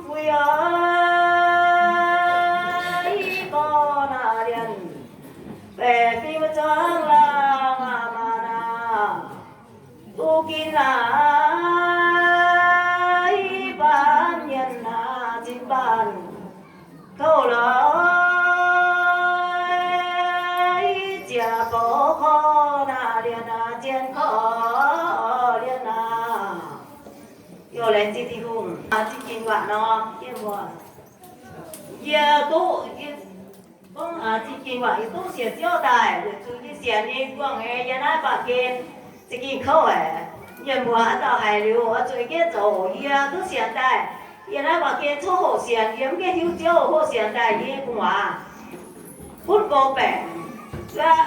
Fui oix gorn aqv, lienh baeqc fim zuangx laangh aqv maah naaic. Duqv ginv naaic, baamh mienh naaic zinh baanh kouv lorz, ziec gorx korv naaic lienh naaic, zien korv lienh naaic. Yie laengz zingh Tin-Hungh, zingh Ging-Waac nor, yie mbuo, yie duqv, yie gorngv, zingh Ging-Waac yie duqv sienx Ziouv daaih, weic zuqc yie sienx nyei buangh nyei yiem naaiv baamh gen za'gengh kouv haic. Mienh muoz dauh haiz liuz oix zuqc yie jienv zoux, yie duqv sienx daaih. Yiem naaiv baamh gen coqv hoqc sienx, yie mv gaengh hiuv Ziouv hoqc sienx daaih nyei gu'nguaaz. Gunv goux baengc, wuov,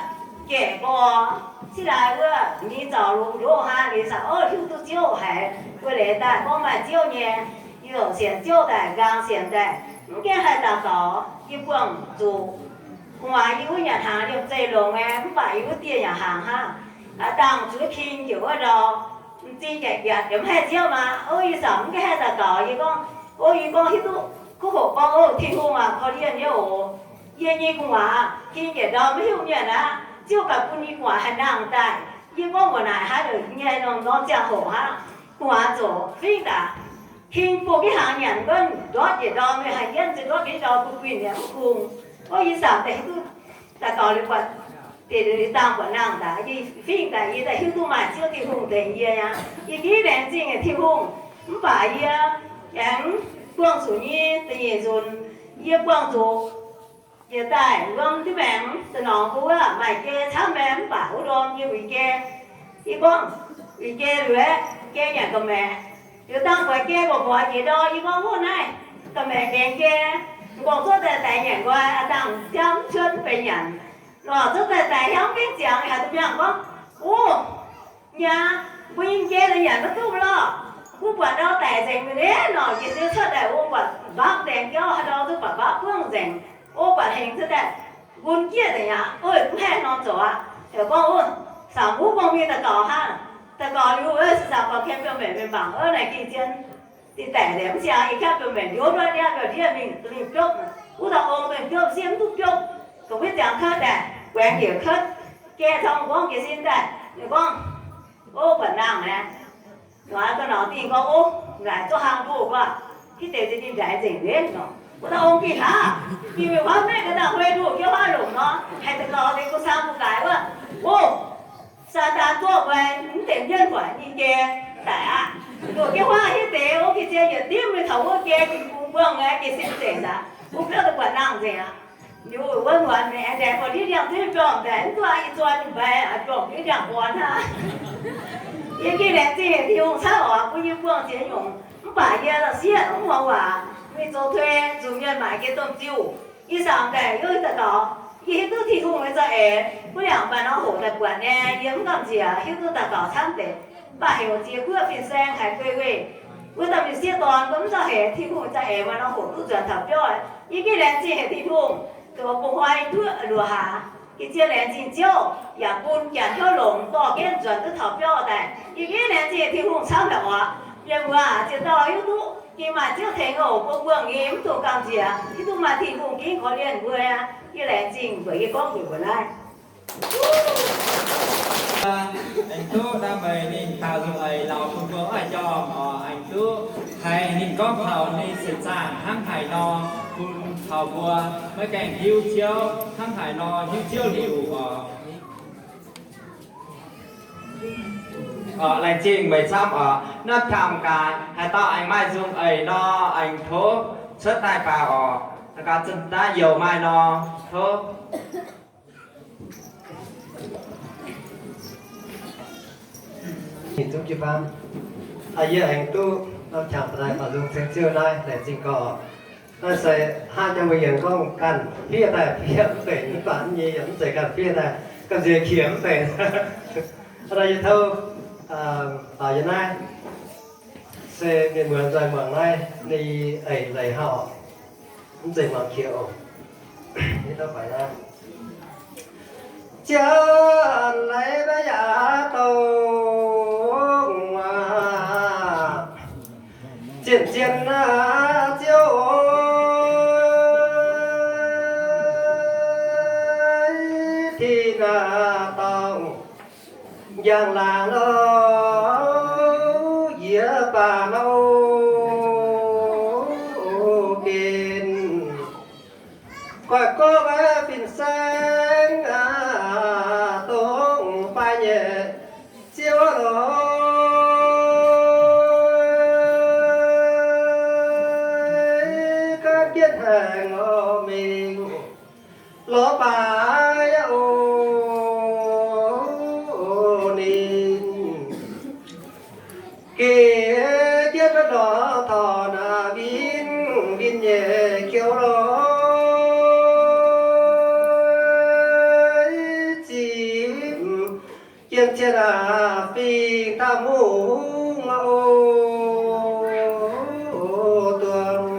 jaic gorx, civ daaix wuov, ninh zaux longx ndoqv hnangv, ninh zanc, o, hiuv duqv Ziouv haiz, wuov leiz daaih gorngv maaih Ziouv nyei, yie sienx Ziouv daaih, nqaang sienx daaih, mv gaengh haih daux gaux, yie buangh zuqc. Gu'nguaaz yie wuov nyanc hnaangx liemh zeih longx nyei, mv baac yie wuov dieh nyanc hnaangx hnangv. Aa dangh zuqc king njiec wuov ndau, m'zing njiec njiec, yaac mv haih Ziouv maah. O, yie zanc mv gaengh haih daux gaux, yie gorngv, o, yie gorngv hiuv duqv, kuv hoqc gorngv, o, Tin-Hungh aac, korv-lienh nyei oc. Yie nyei gu'nguaaz king njiec ndau maiv hiuv mienh aqv. Ziouv gaax bun yie gu'nguaaz haih nangh daaih. Yie gorngv mbuox naaic hnangv, yie nyei norm norm ziangh hoc hnangv, gu'nguaaz zoux fingx daaih. King bun jienv hnaangx nyanc wuov, ndortv njiec ndau mingh haaix jienv, se ndortv jienv ndau bun guinh nyanc mv kungx. O, yie zanc daaih hiuv duqv daux gaux liuz buatc, deix liuz dangh buatc nangh daaih, yie fingx daaih yie daaih hiuv duqv maaih Ziouv Tin-Hungh tengx yie aqv. Yie ginv laengz zingh Tin-Hungh, mv baac yie aengx buangh zuqc nyei da'nyeic nzunc, yie buangh zuqc njiec daaih wuom diuv maengx, za'norngx mbuo wuov maaih jai camv maengx, mv baac wuov ndorm yie uix jai. Yie gorngv, uix jai liuz aeqv, jai nyanc ga'maeqc. Liuz dangh buatc jai mbuoqc mbuoqc njiec ndau, yie gorngv, wuov naaiv ga'maeqc nqengx jai, m'nqorngv zuov daaih daix nyanc nqoi, aa dangh jangv cuotv mv benx nyanc. Lorqc, zuov daaih daix hiaangv mv gaengh ziangx, haiz duqv miangh gorngv, wuov, nyei, mbuo nyei jai nyanc maiv duqv lorqc. Mbuo buatc ndau daic nzengc mi'aqv nor, yie ziouc cuotv daaih wuov buatc mbapv ndaengx jauv, haaix ndau duqv buatc mbapv buangv nzengc. O, buatc hengx cuotv daaih, nqun jieqv deix aqv. Oix, mv haih norm zoux aqc. Yaac gorngv, wuov, saangc wuov gorngv mingh daux gaux hnangv. Daux gaux liuz, wuov, saangc gorngv ken biomv mbenc mingh mangc, wuov, naaic gengh zien dingh daic deix mv siang, yie jangv biomv mbenc liuz, wuov, ndiev mingh, mingh biopv. Wuov dauh ong mingh biopv, sieqv mv duqv biopv. Dongh wuov ziangx cuotv daaih, guaengx njiec cuotv, jai cong gorngv jiez sin daaih, ninh gorngv, o, buatc nangh naaic. Nor ga'normh dingh gorngv, o, naaic zuqc hlang nduqc gu'nguaaz, hitv deix za'gengh ndaix nzengc nyei nor. Wuov dauh ong gih hlaax, gih mingh huaav mengh ga'ndangh huei nduqc jienv huaav longc nor, haih daux gaux deix gu saang gu gaaix wuov, o, Saadaan zorqv mbuo mv deix mienh huaac nyei jai daic aqv. Nduqc jienv huaav hitv deix, o, gih zien yietc dimv mingh taux wuov jai, gengh bungx buangh nyei, jiez sin nzengc aqv. Bungx biopv daaih buatc nangh nzengc aqv. Liuz wuov muonz mingh aengx ndaix buatc ndiev ndiangx-dueiv mbiorngh ndaix mv duqv, ih zuoqv ninh mbaix biorngh ndiev ndiangx-buonc hnangv. Yie gengh laengz zingh haic Tin-Hungh camv oc, bun yie buangh ziex nyungc. Mv baac yie la'sieqv mv muangx waac, mingh zoux tuix, nzunc mienh maaic jiex domh ziuh. Yie saangc daaih yie daux gaux, yie hiuv duqv Tin-Hungh nyei za'eix, wuov liangx maaih norm hoqc daaih buatc nyei, yie mv gamh nziex, hiuv duqv daux gaux camv deix. Mv baac heuc ziex guoqv fin-saeng haiz guei weih, wuov dauh mienh sieqv dorn mbuo mv zauh hec, Tin-Hungh nyei za'eix maaih norm hoqc duqv nzuonx taux biauv. Yie gengh laengz zingh haic Tin-Hungh, zoux bungx hnoi duqv luoqc haaix. Yie zien laengz zingh Ziouv yaac bun janx hnyouv longx dorh jienv nzuonx duqv taux biauv daaih. Yie gengh laengz zingh Tin-Hungh camv haic oc. Mienh muoz aac, ziex dauh hiuv duqv gengh maaih Ziouv tengx oc, mbuo buangh nyei mv dungx gamh nziex, hiuv duqv maaih Tin-Hungh gengh korv-lienh mbuo aqv. Yie laengz zingh mbuox yie gorngv mbuox mbuo naaiv. Aengx duqv naaiv meih ninh daaux nzung eix lauz bun mbuo oix jorm oc. Aengx duqv haiz ninh gorngv taux ninh se zaangh hnangv haaix nor bun taux mbuo maiv gaengh hiuv Ziouv hnangv haaix nor hiuv Ziouv liuz oc. Oc, laengz zingh meih camv oc. Naaiv camv gaax, haaix dauh aengx maaih nzung eix nor, aengx tov cuotv daaih baaux oc. Gaax zinh daaih youc maaih nor, tov. Ninh zungv jiu-baang. Yie aengx duqv nor camv daaih baaux nzung ceng Ziouv naaiv laengz zingh gorx. Naaiv se hnangv jang mbuo yienc gorngv ganh fiev daaih fiev mv benx, mv baac nyei yaac mv zeiz ganh fiev daaih, gamh nziex qiex mv benx. Hnangv naaiv yie tov, aa, yie naaiv se mienh muoz nzoih muangx naaiv, ninh eix leiz hnangv oc. Mv zeiz muangx qiex oc. Yie tov faix naaiv. Janx-laih maiv yaac dongh aac, Zien-zien naaiv Ziouv oc, tin naaiv dorngx njang-laangc lorz yie baac mau gen. Guaih gorngv fin-saeng dongh baaix nyei Ziouv lorz gaanv jienv haengh oc mingh lorz baaix oc ninh. Geh jienv norm torngx naaiv win win nyei kouv lorz zipv jienv cien aac fingx dauh mungv oc duangh.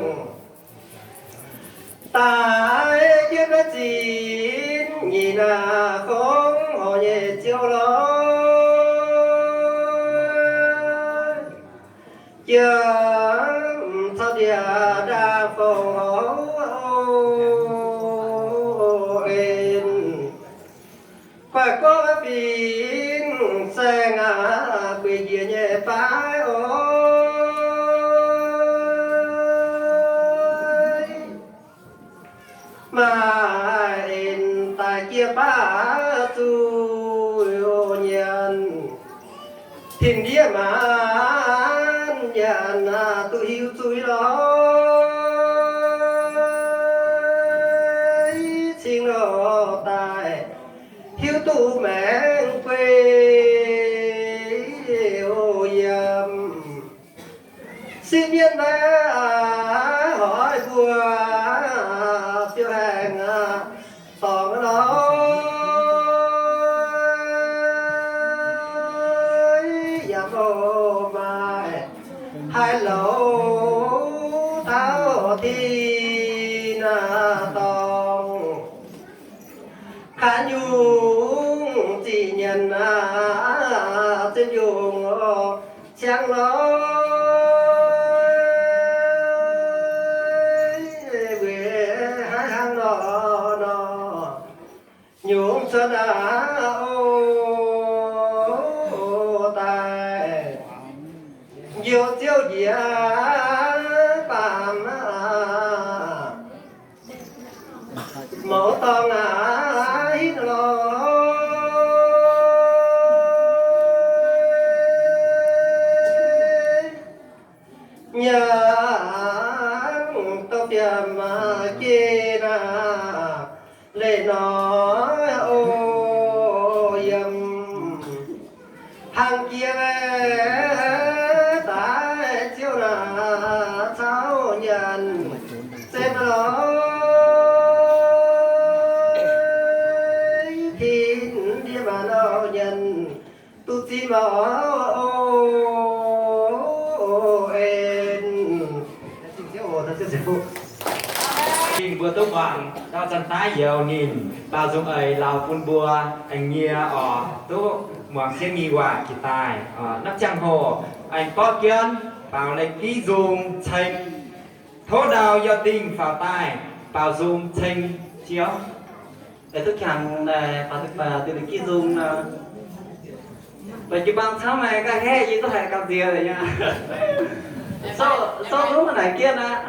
Daaih jienv naaiv zinx nyeic naaiv fongc horc nyei Ziouv lorz jiem caux ndie ndaangc fongc horc en. Guaih gorngv fin-saeng aac, bueix njiec nyei baaix oc. Maaih en daaih jiex baav zuqc nyanc, tin-ndiev maanc nyanc duqv hiuv zuiz lorz cing nor daaih hiuv duqv maengx guei oc yiem. Sipv mienv naaiv hoic mbuo fiou haengh dorngx lorz yaac mv maaih haaix louz taux tin naaiv dorngx. Kaaix nyungc ziqc nyanc naaiv zinh nyungc ciangv lorz weic haaix hnangv nor nor nyungc cuotv aqv oc daaih njoux Ziouv njiec baamh aqv. Mouz dorngx aac, hitv lorz nyanc dongh fiem jiex naaiv leih nor oc yiem. Hnangv jiex daaih Ziouv naaiv caux nyanc zinh lorz tin-ndiev maanc nor nyanc duqv zinh lorz en. Ninh mbuo duqv muangx dauh zanc daaih youz ninh baaux nzung eix lauh bun mbuo aengx nyie oc, duqv muangx sienv nyei waac jiex daaih. Naaiv ziangh hoc aengx borqv jienv baaux lengh div nzung ceng. Tov ndau yie dingh faaux daaih baaux nzung ceng Ziouv. Duqv jangx daaih faaux daaih lengh div nzung nor. Mv baac jiu-baang camv maaih ga'heh yie duqv haiz gamh nziex nyei. Sou, sou zungv naaic jienv aqv.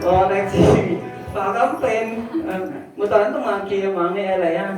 Laengz zingh, baaux gau mv benx. Muoz-doic mv dungx muangx jiex, muangx ninh eix leiz aqv.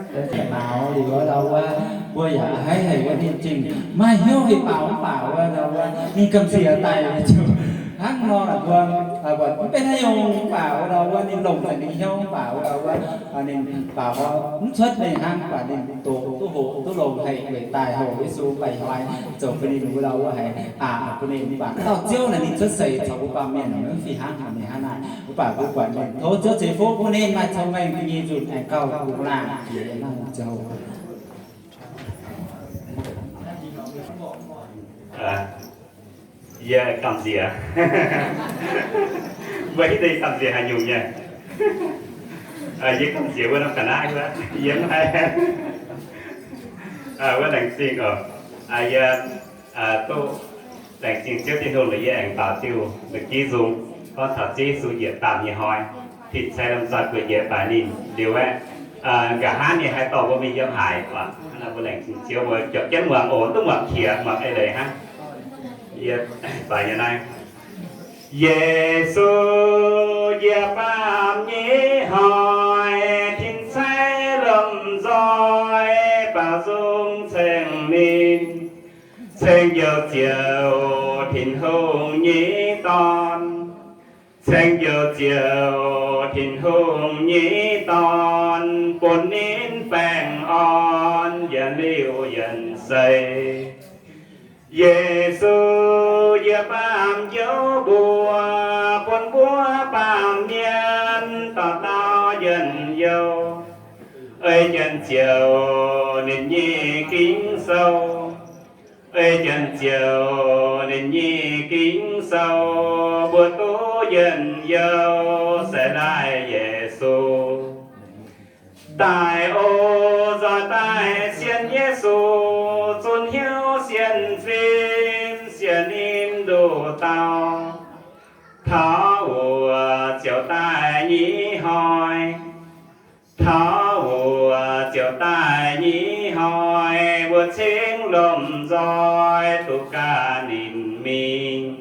Baaux liuz ndau wuov, mbuo yaac haiz haic wuov ninh zingh, maaih hnyouv haic baaux mv baac wuov ndau wuov ninh gamh nziex daaih zuqc hnangv nor mbuo, mv benx haaix nyungc mv baac wuov ndau wuov ninh longc nzengc ninh hnyouv mv baac wuov ndau wuov ninh baaux mv cuotv ninh hnangv, mv baac ninh doqc duqv hoqc duqv longx haic weic daaih hoqc Yesu baengc hnoi zoux bun ninh wuov ndau wuov haiz aqc bun ninh mv baac dauh Ziouv naaic ninh cuotv seix caux mbuo baamh mienh mv fih hnangv haaix ninh hnangv naaic. Mv baac mbuo buatc ninh tov Ziouv ceix fuqv bun ninh maaih cong-mengh nyei nzunc aengx gauh kungx laangh jiex yiem naaiv ziangh hoc. Yie gamh nziex. Mbuo hiuv duqv gamh nziex haaix nyungc nyei? Yie gamh nziex wuov norm ga'naaiv wuov, yie mv haih. Wuov laengz zingh oc. Yie duqv laengz zingh Ziouv Tin-Hungh lorqc, yie aengx baaux diuh la'giv nzung gorngv taux Ziouv Yesu njiec baamh nyei hnoi, tin-cai lomh nzoih gueic njiec baaix ninh liuz aeqv, nqa'haav ninh haih dorh mbuo mingh yiem haaix, hnangv naaiv mbuo laengz zingh Ziouv, mbuo jopv jienv muangx oc, duqv muangx qiex, muangx eix leiz hnangv. Yie baaix nyei naaiv. Yesu njiec baamh nyei hnoi, tin-cai lomh nzoih baaux nzung ceng ninh, ceng Njoux Ziouv, Tin-Hungh nyei Dorn. Ceng Njoux Ziouv, Tin-Hungh nyei Dorn, bun ninh baengh orn yietc liuz yietc seix. Yesu njiec baamh njoux mbuox, bun mbuo baamh mienh dauh dauh njien-youh. Ei jienv ziouc ninh nyei Ging-Sou, ei jienv ziouc ninh nyei Ging-Sou, mbuo duqv njien-youh se laaic Yesu. Daaih oc, nzoih daaih sienx Yesu, zunh hnyouv sienx fim, sienx ninh nduqc dauh. Taux wuov ziouc daaih nyei hnoi, taux wuov ziouc daaih nyei hnoi, mbuo cingv lomh nzoih duqv gan ninh mingh.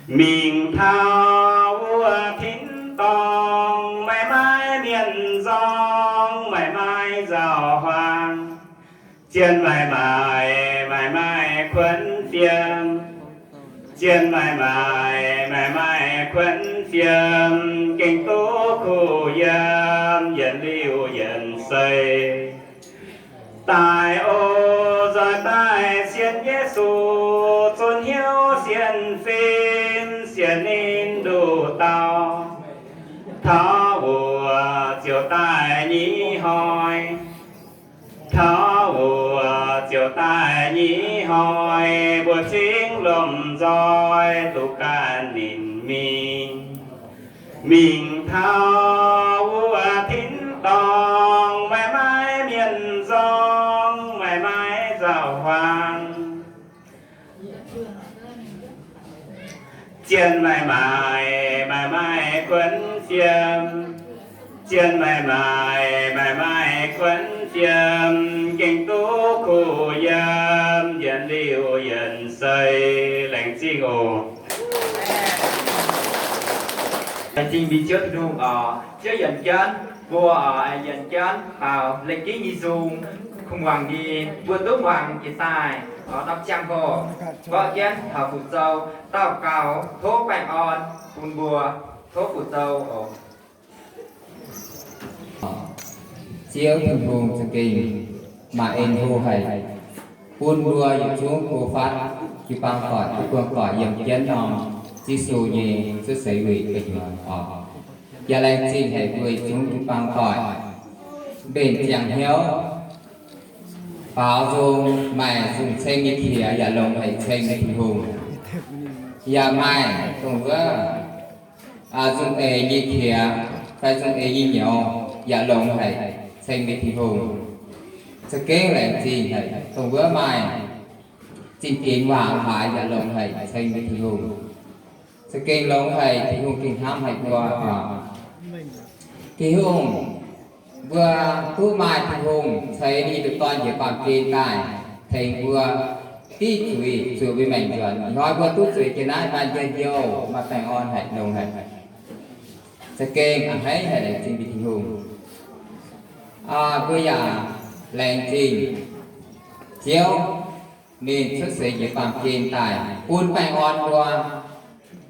Mingh taux wuov tin-dorngh, maaih maaih mienh nzorng, maaih maaih nzauh huaang. Zien maaih maaih, maaih maaih kuonx fiem. Zien maaih maaih, maaih maaih kuonx fiem, gengh duqv kuh yiem yietc liuz yietc seix. Daaih oc, nzoih daaih sienx Yesu, zunh hnyouv sienx fim, sienx ninh nduqc dauh. Taux wuov ziouc daaih nyei hnoi, taux wuov ziouc daaih nyei hnoi, mbuo cingv lomh nzoih duqv gan ninh mingh. Mingh taux wuov tin-dorngh, maaih maaih mienh nzorng, maaih maaih nzauh huaang. Zien maaih maaih, maaih maaih kuonx fiem. Zien maaih maaih, maaih maaih kuonx fiem, gengh duqv kuh yiem yietc liuz yietc seix. Laengz zingh oc. Laengz zingh mbuo Ziouv Tin-Hungh oc. Ziouv yienc jienv mbuo oc, yienc jienv baaux la'giv nyei nzung, kungx muangx nyei, mbuo duqv muangx jiex daaih oc. Norm ziangh hoc mborqv jienv taux fu'zou daux gaux tov baengh orn bun mbuo, tov fu'zou oc. Ziouv Tin-Hungh za'gengh maaih en hlo haic, bun mbuo yietc zungv go fatv jiu-baang doic, jiu-baang doic yiem jienv norm Yesu nyei cuotv seix weic gu'nyuoz oc. Yaac laengz zingh haic mbuo yietc zungv jiu-baang doic mbenc ziangh hnyouv baaux nzung, maaih nzung ceng nyei qiex yaac longx haic ceng nyei Tin-Hungh. Yaac maaih dongh wuov nzung eix nyei qiex fai nzung eix nyei nyouz yaac longx haic ceng nyei Tin-Hungh. Za'gengh laengz zingh haic dongh wuov maaih zingh dinx waac haaix yaac longx haic ceng nyei Tin-Hungh. Za'gengh longx haic, Tin-Hungh gengh hnamv haic mbuo oc. Tin-Hungh, mbuo duqv maaih Tin-Hungh ceix ninh nyei nduqc Dorn njiec baamh gen daaih tengx mbuo div zuiz zuqc mbuo maengc nzuonx. Ih hnoi mbuo duqv zueiz jiex naaiv maaih njien-youh, maaih baengh orn haic, longx haic. za'gengh a'hneiv haic, laengz zingh mbuo Tin-Hungh. Mbuo yaac laengz zingh Ziouv, ninh cuotv seix njiec baamh gen daaih bun baengh orn mbuo.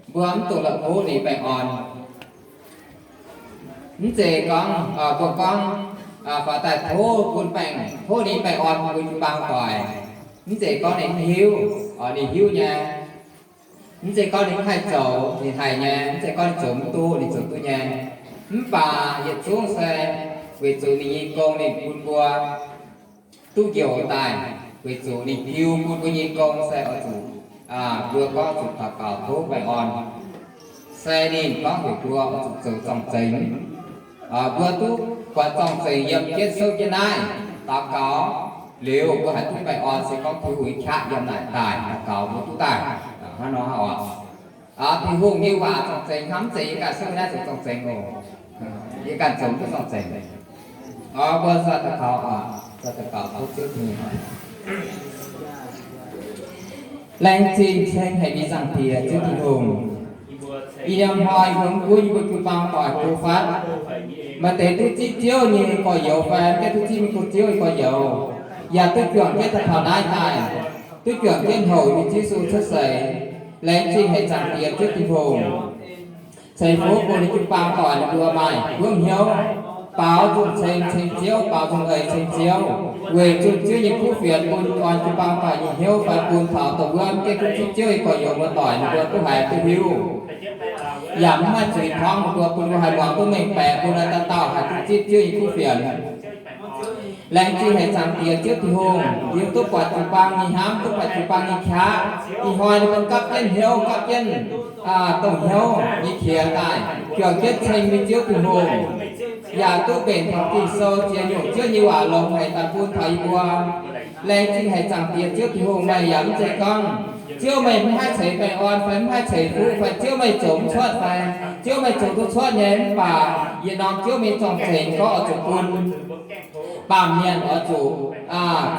Mbuo mv dungx la'kuqv ninh baengh orn. Mv zeiz gorngv mbuo gorngv faaux daaih tov bun baengh, tov ninh baengh orn bun jiu-baang doic. Mv zeiz gorngv ninh mv hiuv, ninh hiuv nyei. Mv zeiz gorngv ninh mv haih zoux, ninh haih nyei. Mv zeiz gorngv ninh zoux mv duqv, ninh zoux duqv nyei. Mv baac yietc zungv se weic zuqc ninh nyei gong ninh bun mbuo duqv njoux daaih, weic zuqc ninh jiu bun mbuo nyei gong se oix zuqc mbuo gorngv zuqc daux gaux tov baengh orn. Se ninh gorngv heuc mbuo oix zuqc zoux zorng-zengx. Mbuo duqv buatc zorng-zengx yiem jienv souv jienv naaiv, daux gaux liuz mbuo haih duqv baengh orn. Se gorngv Tin-Hungh nyei qaqv yiem naaic daaih, daux gaux mbuo duqv daaih. Hnangv nor hnangv oc. Tin-Hungh nyei waac zorng-zengx hnangv, mv zeiz yie ganh souv jienv naaiv zoux zorng-zengx oc. Yie ganh zoux duqv zorng-zengx. Mbuo daux gaux, daux gaux tov Ziouv Tin-Hungh. Laengz zingh ceng haic nyei Zaangc Diex Ziouv Tin-Hungh. Ih hnoi yie mbuo mv gunv yie mbuo jiu-baang doic go fatv, maaih deix duqv zipv Ziouv nyei gorx-youz fai mv gaengh duqv zipv mingh go Ziouv nyei gorx-youz, yaac duqv juangc jienv daaih taux naaiv daaih, duqv juangc jienv houc yie mbuo Ziouv Yesu cuotv seix. Laengz zingh haic Zaangc Diex Ziouv Tin-Hungh, ceix fuqv bun ninh jiu-baang doic ninh mbuo maaih hnyouv, baaux nzung ceng ceng Ziouv, baaux nzung eix ceng Ziouv, weic zunh Ziouv nyei kuv fienx bun orn jiu-baang doic nyei hnyouv fai bun taux dongh wuov mv gaengh duqv zipv Ziouv nyei gorx-youz muoz-doic ninh mbuo duqv haiz duqv hiuv, yaac mv maaih zuiz torngv ninh mbuo, bun ninh mbuo haih muangx duqv mengh baeqc, bun dauh dauh haih duqv zipv Ziouv nyei kuv fienx. Laengz zingh haic Zaangc Diex Ziouv Tin-Hungh, yie duqv buatc jiu-baang nyei hnamv, duqv buatc jiu-baang nyei qaqv. Ih hnoi ninh mbuo gapv jienv hnyouv, gapv jienv dongh hnyouv nyei qiex daaih, juangc jienv ceng mbuo Ziouv Tin-Hungh, yaac duqv mbenc taux Ging-Sou ziex nyungc Ziouv nyei waac longx haic daaih bun taux yie mbuo. Laengz zingh haic Zaangc Diex Ziouv Tin-Hungh, meih yaac mv zeiz gorngv Ziouv meih mv haih ceix baengh orn fai mv haih ceix fuqv fai Ziouv meih zoux mv cuotv fai Ziouv meih zoux duqv cuotv nyei. Mv baac yietc norm Ziouv mingh zorng-zengx gorngv oix zuqc bun baamh mienh oix zuqc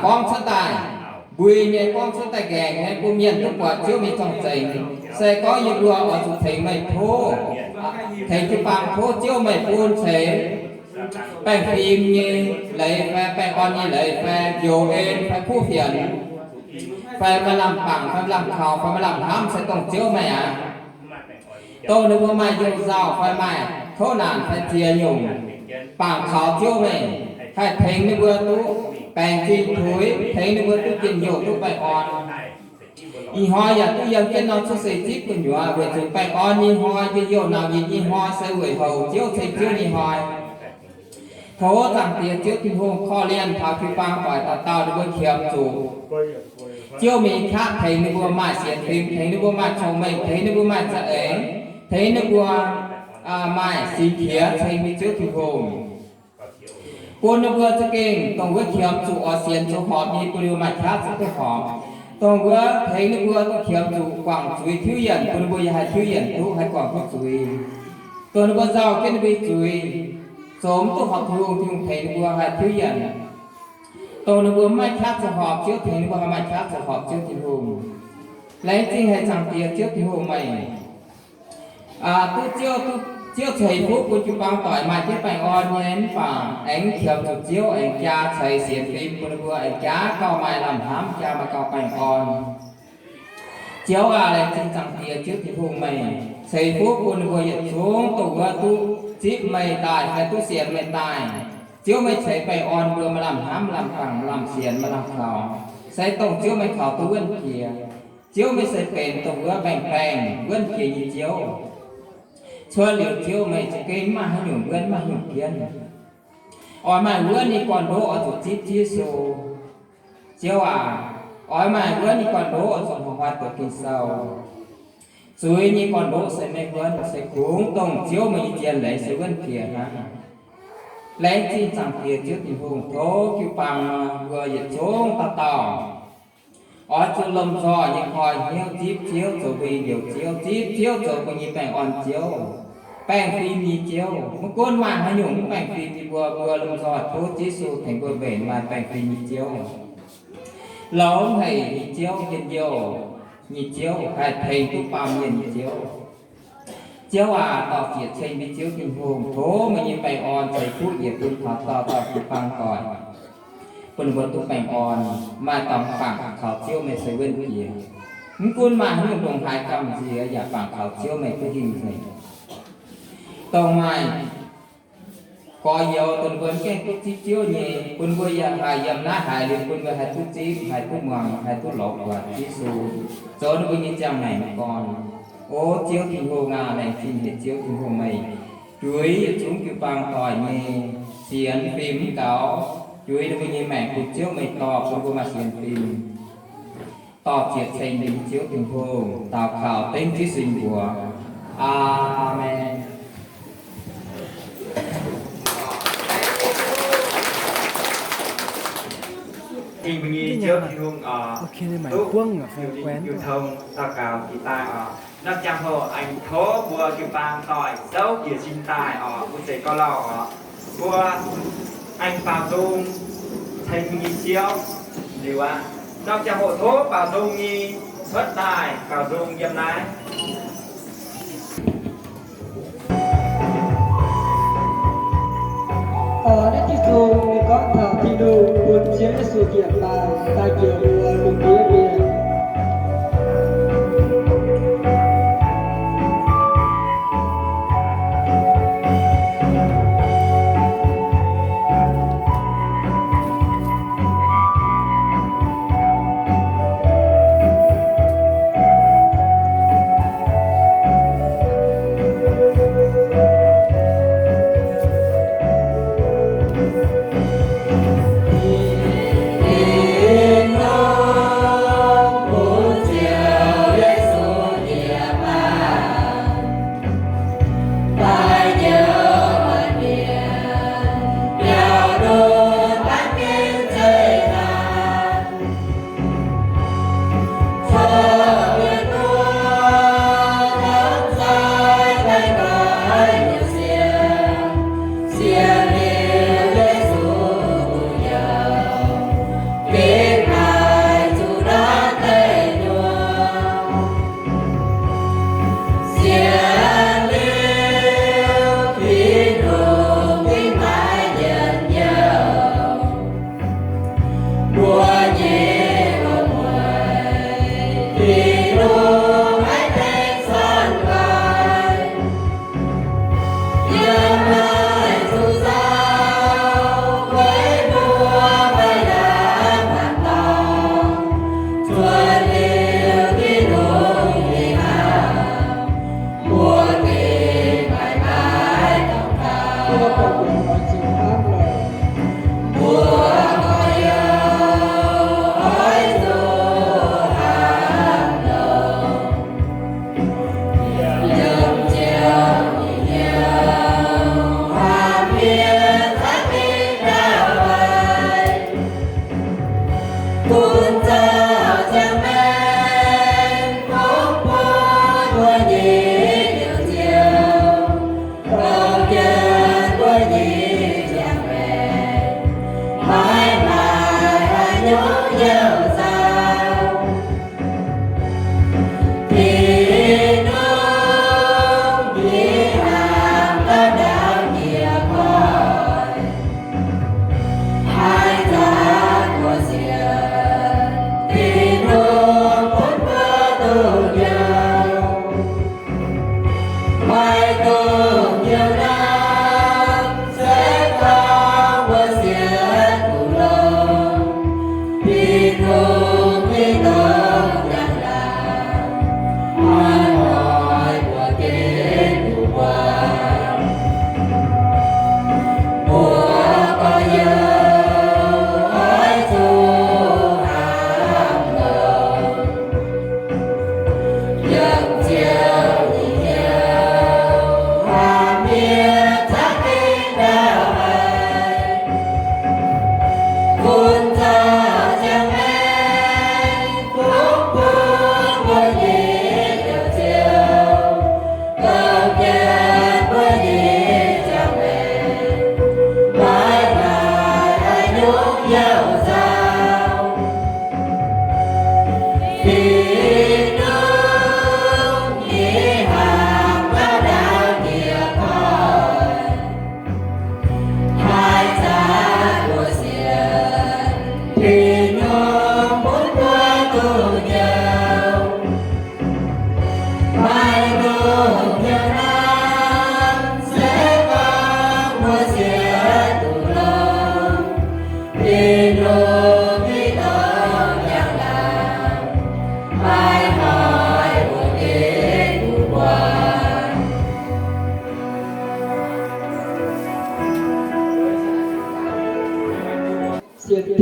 gorngv cuotv daaih, mbui nyei gorngv cuotv daaih nqaengc nyei bun mienh duqv buatc Ziouv mingh zorng-zengx. Se gorngv yie mbuo oix zuqc tengx meih tov, tengx jiu-baang tov Ziouv meih bun ceix baengh fim nyei leiz fai baengh orn nyei leiz fai njoux en fai kuv fienx fai maaih lamh bangc fai lamh kaux fai maaih lamh hnamv se dongh Ziouv meih aqv. Dongh ninh mbuo maaih you-nzauh fai maaih kouv naanc fai ziex nyungc bangc kaux Ziouv meih, haih tengx ninh mbuo duqv baengc zingh tuix, tengx ninh mbuo duqv njien-youh duqv baengh orn. Ih hnoi yaac duqv yiem jienv norm cuotv seix zipv gu'nyuoz weic zuqc baengh orn nyei hnoi, njien-youh nauc nyitc nyei hnoi se weic houc Ziouv ceng Ziouv nyei hnoi. Tov Zaangc Diex Ziouv Tin-Hungh korv-lienh taux jiu-baang doic dauh dauh ninh mbuo qiemx zuqc Ziouv mingh qaqv tengx ninh mbuo maaih sienx fim, tengx ninh mbuo maaih cong-mengh, tengx ninh mbuo maaih za'eix, tengx ninh mbuo maaih singx qiex ceng mbuo Ziouv Tin-Hungh. Bun ninh mbuo za'gengh dongh wuov qiemx zuqc oix sienx zoux horpc nyei, bun ninh mbuo maaih qaqv zuqc duqv horpc. Dongh wuov tengx ninh mbuo dongh qiemx zuqc guangc zuiz tiuv yienc, bun ninh mbuo yaac haih tiuv yienc duqv, haih guangc duqv zuiz. Dongh ninh mbuo nzauh jienv ninh mbuo nyei zuiz, zoux mv duqv horpc Tin-Hungh, Tin-Hungh tengx ninh mbuo haih tiuv yienc. Dongh ninh mbuo mv maaih qaqv zoux horpc Ziouv, tengx ninh mbuo haih maaih qaqv zoux horpc Ziouv Tin-Hungh. Laengz zingh haic Zaangc Diex Ziouv Tin-Hungh meih. Duqv Ziouv, duqv Ziouv ceix fuqv bun jiu-baang doic maaih jienv baengh orn nyei mv baac aengx qiemx zuqc Ziouv aengx jaa ceix sienx fim bun ninh mbuo, aengx jaa gauh maaih lamh hnamv, jaa maaih gauh baengh orn. Ziouv aac, laengz zingh Zaangc Diex Ziouv Tin-Hungh meih ceix fuqv bun ninh mbuo yietc zungv dongh wuov duqv zipv meih daaih fai duqv sienx meih daaih. Ziouv meih ceix baengh orn mbuo maaih lamh hnamv, maaih lamh bangc, maaih lamh sienx, maaih lamh kaux. Se dongh Ziouv meih kaux duqv wuonv jiex. Ziouv meih se benx dongh wuov baengh baengh wuonv jiex nyei Ziouv. Cuotv liuz Ziouv meih za'gengh mv maaih haaix nyungc wuonv, mv maaih haaix nyungc jienv. Oix maaih wuonv nyei gorn-ndoqv oix zuqc zipv Ziouv Yesu. Ziouv aac, oix maaih wuonv nyei gorn-ndoqv oix zuqc hnoi-hnoi doqc Ging-Sou. Zuiz nyei gorn-ndoqv se maiv wuonv, se kungx dongh Ziouv meih nyei zien leiz se wuonv jiex hnangv. Laengz zingh Zaangc Diex Ziouv Tin-Hungh, tov jiu-baang nor mbuo yietc zungv dauh dauh oix zuqc lomh nzoih nyei koi hnyouv zipv Ziouv zoux mbuo nyei Njoux Ziouv, zipv Ziouv zoux mbuo nyei baengh orn Ziouv, baengh fim nyei Ziouv. Maiv gunv maaih haaix nyungc mv baengh fim nyei mbuo, mbuo lomh nzoih tov Ziouv Yesu tengx mbuo mbenc maaih baengh fim nyei Ziouv, longx haic nyei Ziouv, njien-youh nyei Ziouv, haih tengx duqv baamh mienh nyei Ziouv. Ziouv aac, dorh ziec ceng nyei Ziouv Tin-Hungh, tov meih nyei baengh orn ceix fuqv yietc bun taux dauh dauh jiu-baang doic, bun ninh mbuo duqv baengh orn, maaih dorngx bangc kaux Ziouv meih se wuonv jiex. Mv gunv maaih haaix nyungc ndongc haaix gamh nziex yaac bangc kaux Ziouv meih duqv hingh nzengc. Dongh maaih gorx-youz dongh ninh mbuo mv gaengh duqv zipv Ziouv nyei, bun mbuo yaac haih yiem naaiv haiz liuz bun mbuo haih duqv zipv, haih duqv muangx, haih duqv lorz buatc Yesu zoux ninh mbuo nyei ziangh maengc gorn. O Ziouv Tin-Hungh aac, laengz zingh haic Ziouv Tin-Hungh meih juix yietc zungv jiu-baang doic nyei sienx fim mv gaux, juix ninh mbuo nyei maengc bun Ziouv meih dorh bun mbuo maaih sienx fim. Dorh ziec ceng nyei Ziouv Tin-Hungh, daux gaux dengv Ziouv sin mbuox. Aamen. Ceng mbuo nyei Ziouv Tin-Hungh oc, duqv jiu-tong daux gaux jiex daaih oc. Norm ziangh hoc aengx tov mbuo jiu-baang doic souv jiez sin daaih oc, mbuo zeiz gauh lauh oc. Mbuo aengx baaux nzung ceng mbuo nyei Ziouv liuz aqv. Norm ziangh hoc tov baaux nzung nyei cuotv daaih baaux nzung yiem naaiv. Oix naaiv diuh nzung ninh gorngv taux Tin-Hungh bun Ziouv Yesu njiec faaux daaih njoux mbuo lungh ndiev mienh.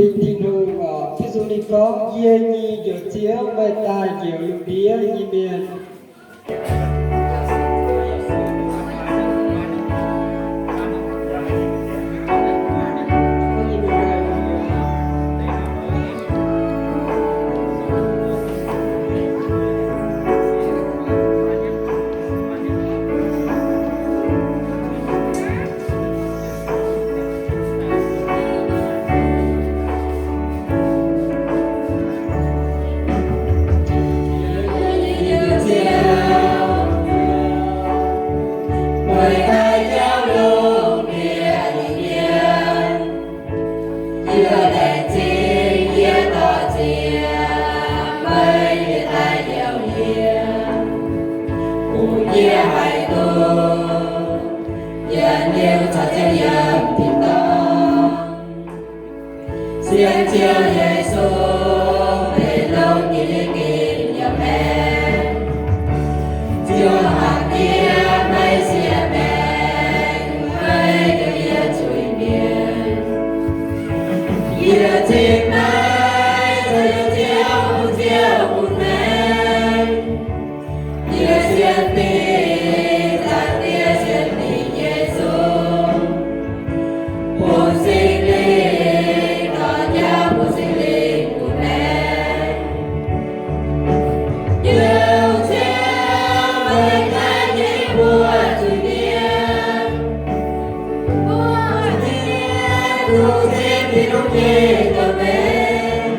Tin-Hungh oc, Giduc ninh gorngv, yie nyei Njoux Ziouv, meih daaih njoux lungh ndiev nyei mienh. Yie haiz duqv yietc liuz caux Ziouv yiem tin-dorngh. Sienx Ziouv Yesu, meih longc yie nyei gengh yiem maengc. Ziouv hnamv yie, meih siev maengc, meih yiem yie zuiz-mienh. Yie cingx meih, Ziouv, Ziouv bun maengc. Yie sienx dingc Zaangc Diex, sienx dingc Yesu, bun Singx Lingh dorh jauv, bun Singx Lingh bun maengc. Ziouv, Ziouv, meih daaih nyei mbuo zuiz-mienh. Mbuo zuiz-mienh, tungx zipv Tin-Hungh nyei domh mengh.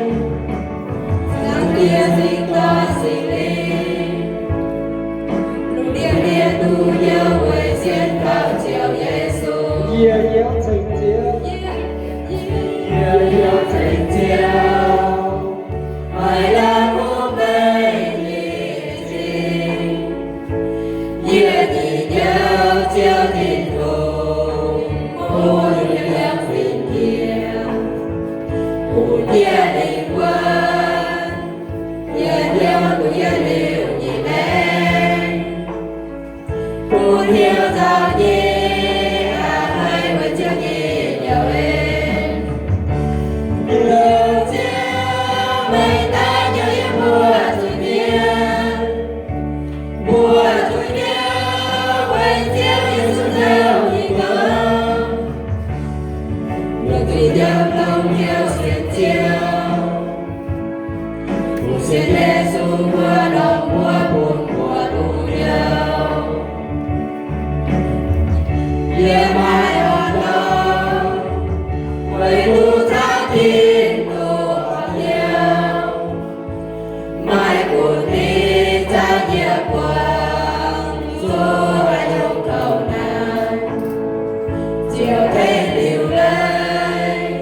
Zaangc Diex Singx Doic Singx Lingh, lungh ndiev mienh duqv hnyouv weic sienx kaux Ziouv Yesu. Yie hnyouv tengx Ziouv. Yie hnyouv tengx Ziouv. Meih yaac bun meih nyei zingh. Yie nyei Njoux Ziouv Tin-Hungh, bun yie yiem zingh jiex, bun yie lingh wuonh. Yie hnyouv bun yie liuz nyei maengc, bun hnyouv nzauh nyei aqc haih weic Ziouv nyei njoux en. Ziouv, meih daaih njoux yie mbuo zuiz-mienh. Mbuo zuiz-mienh weic Ziouv Yesu nzauh nyei gong, lungh zuiz njoux longx hnyouv sienx Ziouv. Bun sienx Yesu mbuo longc mbuo bun mbuo duqv hnyouv. Yie maaih orn-lorqc, weic duqv caux Tin-Hungh horpc hnyouv. Maaih gunv ninh zaqc yie buangh zuqc haaix nyungc kouv naanc, Ziouv tengx liuc leiz,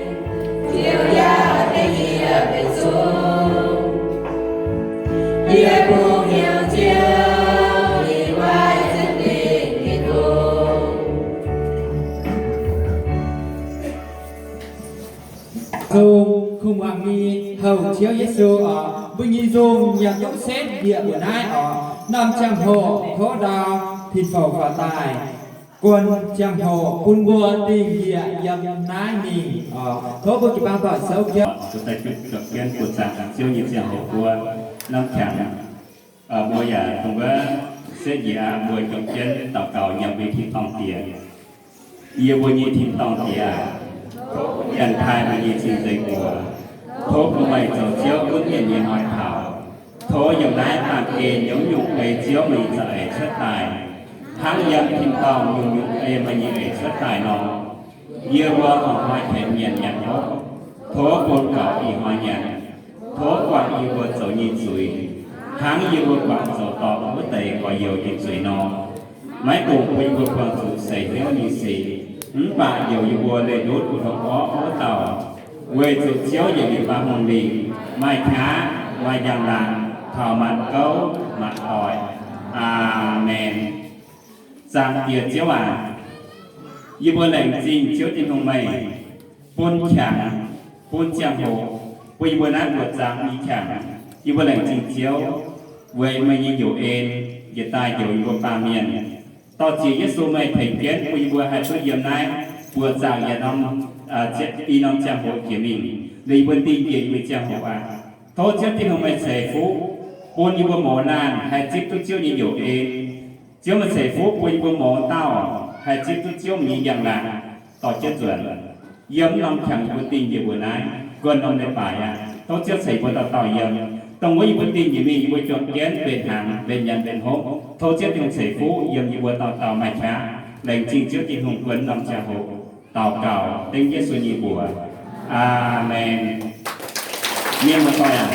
Ziouv yaac tengx yie benx zungv. Yie bungx hnyouv Ziouv, ih waaic Singx Lingh nyei dongh. Zong kuv muangx nyei houv Ziouv Yesu oc, mbuo nyei nzung yaac duqv setv bieqc mbuo naaiv oc. Norm ziangh hoc kouv ndau, tin-dorngh faaux daaih, guon ziangh hoc bun mbuo dingh bieqc yiem naaiv mingh oc. Tov mbuo jiu-baang doic souv jienv. Mbuo daaih juqv jienv buoz-zaangc Ziouv nyei ziangh hoc mbuo norm qangx, mbuo yaac dongh wuov setv njiec aqv, mbuo juqv jienv daux gaux nyiemc mbuo nyei tin-dorngh Diex. Yie mbuo nyei tin-dorngh Diex aac, janx-taaih mbuo nyei cing-nzengc mbuox, tov bun meih zoux Ziouv gunv mienh nyei hnoi taux. Tov yiem naaiv baamh gen nyungc-nyungc ei Ziouv meih nyei za'eix cuotv daaih, hnangv yiem tin-dorngh nyungc-nyungc ei meih nyei eix cuotv daaih nor. Yie mbuo horpc hnoi-qiemx nyanc nyanc hopv, tov bun gaux ih hnoi nyanc. Tov guangc yie mbuo zoux nyei zuiz, hnangv yie mbuo guangc zoux dorngc wuov deix gorx-youz nyei zuiz nor. Maiv dungx bun yie mbuo buangh zuqc seix hnyouv nyei sic, mv baac njoux yie mbuo leih ndutv hungh orqv wuov dauh. Weic zuqc Ziouv yietc liuz maaih hungh lingc, maaih qaqv, maaih njang-laangc, taux maanc gouv maanc doic. Aamen. Zaangc Diex Ziouv aac, yie mbuo laengz zingh Ziouv Tin-Hungh meih bun qangx, bun ziangh hoc, bun yie mbuo naaiv buoz-zaangc nyei qangx. Yie mbuo laengz zingh Ziouv, weic meih nyei njoux en njiec daaih njoux yie mbuo baamh mienh. Dorh ziec Yesu meih tengx jienv bun yie mbuo haih duqv yiem naaiv buoz-zaangc yietc norm, i norm ziangh hoc jiex mingh. Liuz yie mbuo dingh njiec yie mbuo nyei ziangh hoc aqv. Tov Ziouv Tin-Hungh meih ceix fuqv bun yie mbuo mouz laanh haih zipv duqv Ziouv nyei youz en. Ziouv meih ceix fuqv bun yie mbuo mouz dauh haih zipv duqv Ziouv nyei njang-laangc dorh jienv nzuonx. Yiem mv norm qangx yie mbuo dingh njiec mbuo naaiv, guon norm leiz-baaix aqv. Tov Ziouv ceix mbuo dauh dauh yiem. Dongh wuov yie mbuo dingh njiec mingh, yie mbuo juangc jienv mbenc hnaangx, mbenc nyanc, mbenc hopv. Tov Ziouv Tin-Hungh ceix fuqv yiem yie mbuo dauh dauh maaih qaqv. Laengz zingh Ziouv Tin-Hungh guon norm ziangh hoc. Daux gaux dengv Yesu nyei mbuox. Aamen. Mienh muoz-doic aac,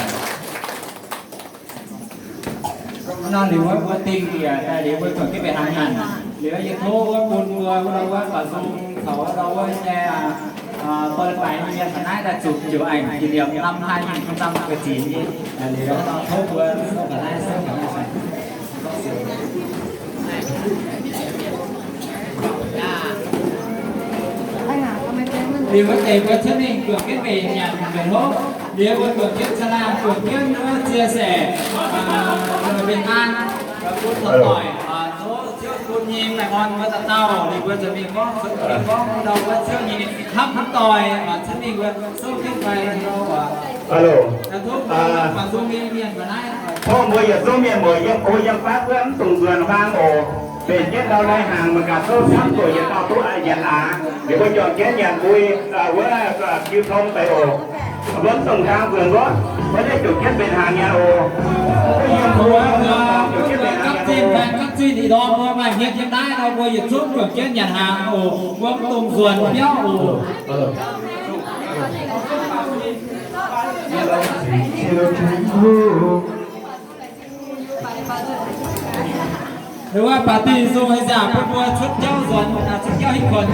nor liuz wuov mbuo dingh njiec daaih liuz mbuo zuqc jienv mbenc hnaangx nyanc. Liuz yie tov wuov bun mbuo wuov, wuov baac nzung caux wuov, wuov nyei, aa, bun baengx nyei mienh ga'naaiv daaih zuqc ziouc aengx kỷ niệm năm hai nghìn không trăm mười chín nyei. Liuz nor tov mbuo ga'naaiv, ga'naaiv. Liuz wuov deix mbuo cuotv mingh zuqc jienv mbenc nyanc mbenc hopv. Liuz mbuo zuqc jienv caangh laangh, zuqc jienv wuov chia sẻ, aa, mbenc an, bun doic, aa, tov Ziouv bun nyei baengh orn mbuo dauh dauh. Liuz mbuo zuqc mingh gorngv, zuqc mingh gorngv ndau wuov Ziouv nyei hnamv mbuo doic, aa, cuotv mingh mbuo souv jienv fai ndau, aa, Hello. Tov mbuo yietc zungv mienh muoz yiem gox yiem fatv wuov mv dungx nzuonx huaang oc. Mbenc jienv ndau lai hnaangx mangc gaax souv camv zoqc yietc dauh duqv nyanc aqv. Liuz mbuo juangc jienv nyanc mbui, aa, wuov, aa, jiu tong deix oc. Mbuo mv dungx nqaang nzuonx wuov, mbuo naaiv ziouc jienv mbenc hnaangx nyanc oc. Mbuo yiem gox yiem fatv ziouc jienv mbenc hnaangx nyanc oc. Gapv zinh, gapv zinh ih ndorm mbuo maaih hmien yiem naaiv nor, mbuo yietc zungv juangc jienv nyanc hnaangx oc. Mbuo mv dungx nzuonx biauv oc. Liuz wuov baac dinh nzung haaix zanc bun mbuo cuotv jauv nzuonx, cuotv jauv hitv kuonx.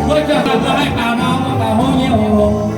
Mbuo juangc daaih mbuo haih baaux nor, mbuo baaux hlo nyei oc.